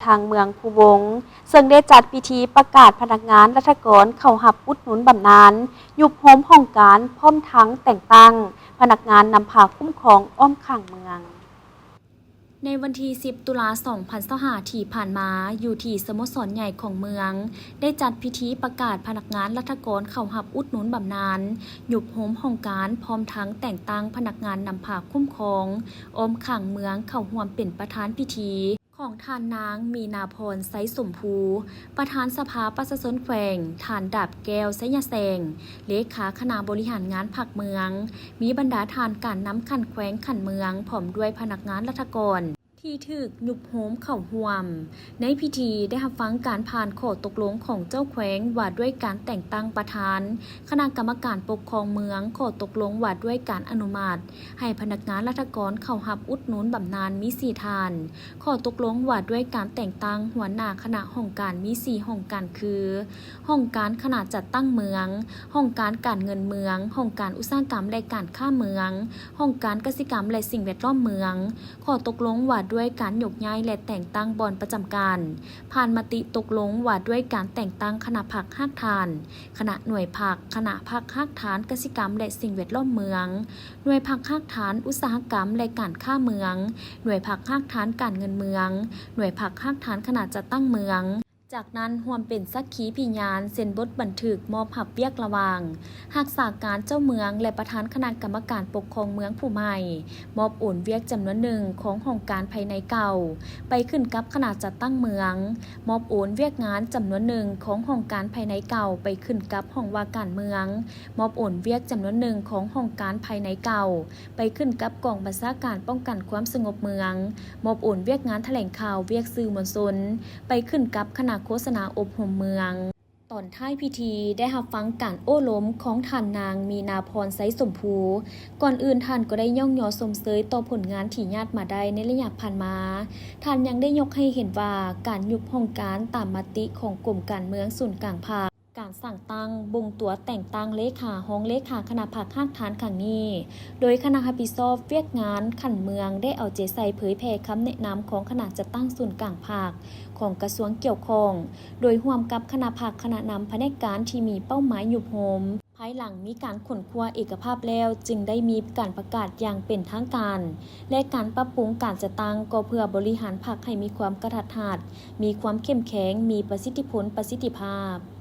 ທາງເມືອງພູວົງ ເຊິ່ງໄດ້ຈັດພິທີປະກາດພະນັກງານລັດຖະກອນເຂົ້າຮັບອຸດໜູນບຳນານ, ຍຸບໂຮມຫ້ອງການ ພ້ອມທັງແຕ່ງຕັ້ງພະນັກງານນຳພາຄຸ້ມຄອງອ້ອມຂ້າງເມືອງ. ໃນວັນທີສິບ ຕຸລາ ສອງພັນຊາວຫ້າ ທີ່ຜ່ານມາ, ຢູ່ທີ່ສະໂມສອນໃຫຍ່ຂອງເມືອງ ໄດ້ຈັດພິທີປະກາດພະນັກງານລັດຖະກອນເຂົ້າຮັບອຸດໜູນບຳນານ, ຍຸບໂຮມຫ້ອງການ ພ້ອມທັງແຕ່ງຕັ້ງພະນັກງານນຳພາຄຸ້ມຄອງອ້ອມຂ້າງເມືອງ ເຂົ້າຮ່ວມເປັນປະທານພິທີ ຂອງທ່ານນາງ ມີນາພອນ ໄຊສົມພູ ປະທານສະພາປະຊາຊົນແຂວງ, ທ່ານ ດາບແກ້ວ ໄຊຍະແສງ ເລຂາຄະນະບໍລິຫານງານພັກເມືອງ, ມີບັນດາທ່ານການນຳຂັ້ນແຂວງຂັ້ນເມືອງ ພ້ອມດ້ວຍພະນັກງານລັດຖະກອນ ທີ່ຖືກຍຸບໂຮມເຂົ້າຮ່ວມ. ໃນພິທີໄດ້ຮັບຟັງການຜ່ານຂໍ້ຕົກລົງຂອງເຈົ້າແຂວງວ່າດ້ວຍການແຕ່ງຕັ້ງປະທານຄະນະກຳມະການປົກຄອງເມືອງ, ຂໍ້ຕົກລົງວ່າດ້ວຍການອະນຸມັດໃຫ້ພະນັກງານລັດຖະກອນເຂົ້າຮັບອຸດໜູນບຳນານມີສີ່ທ່ານ, ຂໍ້ຕົກລົງວ່າດ້ວຍການແຕ່ງຕັ້ງຫົວໜ້າຄະນະຫ້ອງການມີສີ່ຫ້ອງການຄື ຫ້ອງການຄະນະຈັດຕັ້ງເມືອງ, ຫ້ອງການການເງິນເມືອງ, ຫ້ອງການອຸດສາຫະກຳ ແລະ ການຄ້າເມືອງ, ຫ້ອງການກະສິກຳ ແລະ ສິ່ງແວດລ້ອມເມືອງ, ຂໍ້ຕົກລົງວ່າດ້ວຍການຍົກຍ້າຍ ແລະ ແຕ່ງຕັ້ງບ່ອນປະຈຳການ, ຜ່ານມະຕິຕົກລົງວ່າດ້ວຍການແຕ່ງຕັ້ງຄະນະພັກຮາກຖານ, ຄະນະໜ່ວຍພັກ, ຄະນະພັກຮາກຖານກະສິກຳ ແລະ ສິ່ງແວດລ້ອມເມືອງ, ໜ່ວຍພັກຮາກຖານອຸດສາຫະກຳ ແລະ ການຄ້າເມືອງ, ໜ່ວຍພັກຮາກຖານການເງິນເມືອງ, ໜ່ວຍພັກຮາກຖານຄະນະຈັດຕັ້ງເມືອງ. ຈາກນັ້ນຮ່ວມເປັນສັກຂີພິຍານເຊັນບົດບັນທຶກມອບຮັບວຽກລະຫວ່າງຮັກສາການເຈົ້າເມືອງ ແລະ ປະທານຄະນະກຳມະການປົກຄອງເມືອງຜູ້ໃໝ່, ມອບໂອນວຽກຈຳນວນໜຶ່ງຂອງຫ້ອງການພາຍໃນເກົ່າໄປຂຶ້ນກັບຄະນະຈັດຕັ້ງເມືອງ, ມອບໂອນວຽກງານຈຳນວນໜຶ່ງຂອງຫ້ອງການພາຍໃນເກົ່າໄປຂຶ້ນກັບຫ້ອງວ່າການເມືອງ, ມອບໂອນວຽກຈຳນວນໜຶ່ງຂອງຫ້ອງການພາຍໃນເກົ່າໄປຂຶ້ນກັບກອງບັນຊາການປ້ອງກັນຄວາມສະຫງົບເມືອງ, ມອບໂອນວຽກງານຖະແຫຼງຂ່າວ, ວຽກສື່ມວນຊົນ ໄປຂຶ້ນກັບຄະນະໂຄສະນາອົບຮົມເມືອງ. ຕອນທ້າຍພິທີໄດ້ຮັບຟັງການໂອ້ລົມຂອງທ່ານນາງ ມີນາພອນ ໄຊສົມພູ. ກ່ອນອື່ນທ່ານກໍໄດ້ຍ້ອງຍໍຊົມເຊີຍຕໍ່ຜົນງານທີ່ຍາດມາໄດ້ໃນໄລຍະຜ່ານມາ. ທ່ານຍັງໄດ້ຍົກໃຫ້ເຫັນວ່າການຍຸບຫ້ອງການຕາມມະຕິຂອງກົມການເມືອງສູນກາງພັກ, ການສ້າງຕັ້ງ, ບົ່ງຕົວແຕ່ງຕັ້ງເລຂາ, ຮອງເລຂາຄະນະພັກຮາກຖານຄັ້ງນີ້ ໂດຍຄະນະຮັບຜິດຊອບວຽກງານຂັ້ນເມືອງໄດ້ເອົາໃຈໃສ່ເຜີຍແຜ່ຄຳແນະນຳຂອງຄະນະຈັດຕັ້ງສູນກາງພັກຂອງກະຊວງກ່ຽວຂ້ອງ, ໂດຍຮ່ວມກັບຄະນະພັກ, ຄະນະນຳພະແນກການທີ່ມີເປົ້າໝາຍຍຸບໂຮມ. ພາຍຫຼັງມີການຄົ້ນຄວ້າເອກະພາບແລ້ວ, ຈຶ່ງໄດ້ມີການປະກາດຢ່າງເປັນທາງການ ແລະ ການປັບປຸງການຈັດຕັ້ງກໍເພື່ອບໍລິຫານພັກໃຫ້ມີຄວາມກະທັດຮັດ, ມີຄວາມເຂັ້ມແຂງ, ມີປະສິດທິຜົນ, ປະສິດທິພາບ.